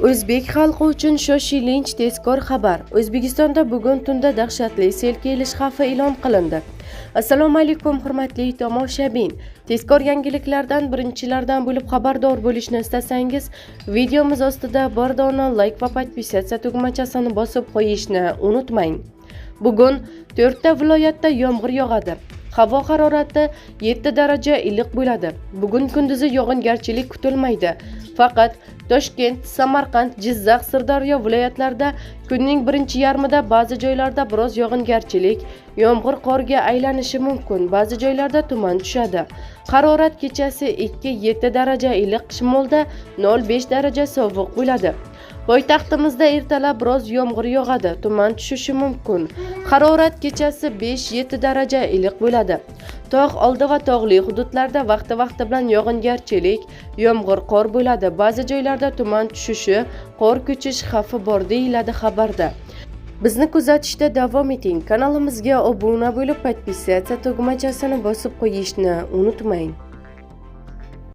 O'zbek xalqi uchun shoshilinch tezkor xabar. O'zbekistonda bugun tunda dahshatli sel kelish xavfi e'lon qilindi. Assalomu alaykum, hurmatli tomoshabin. Tezkor yangiliklardan birinchilardan bo'lib xabardor bo'lishni istasangiz, videomiz ostida bir dona like va подписаться tugmachasini bosib qo'yishni unutmang. Bugun to'rtta viloyatda yomg'ir yog'adi. Havo harorati 7 daraja iliq bo'ladi. Bugun kunduzi yog'ingarchilik kutilmaydi. Faqat Toshkent, Samarqand, Jizzax, Sirdaryo viloyatlarida kunning birinchi yarmida ba'zi joylarda biroz yog'ingarchilik, yomg'ir qorga aylanishi mumkin. Ba'zi joylarda tuman tushadi. Harorat kechasi 2-7 daraja iliq, shimolda 0-5 daraja sovuq bo'ladi. Poytaxtimizda ertalab biroz yomg'ir yog'adi, tuman tushishi mumkin. Harorat kechasi 5-7 daraja iliq bo'ladi. Tog' oldi va tog'li hududlarda vaqti-vaqti bilan yog'ingarchilik, yomg'ir, qor bo'ladi. Ba'zi joylarda tuman tushishi, qor ko'chish xavfi bor, deyiladi xabarda. Bizni kuzatishda davom eting. Kanalimizga obuna bo'lib, подписаться tugmachasini bosib qo'yishni unutmang.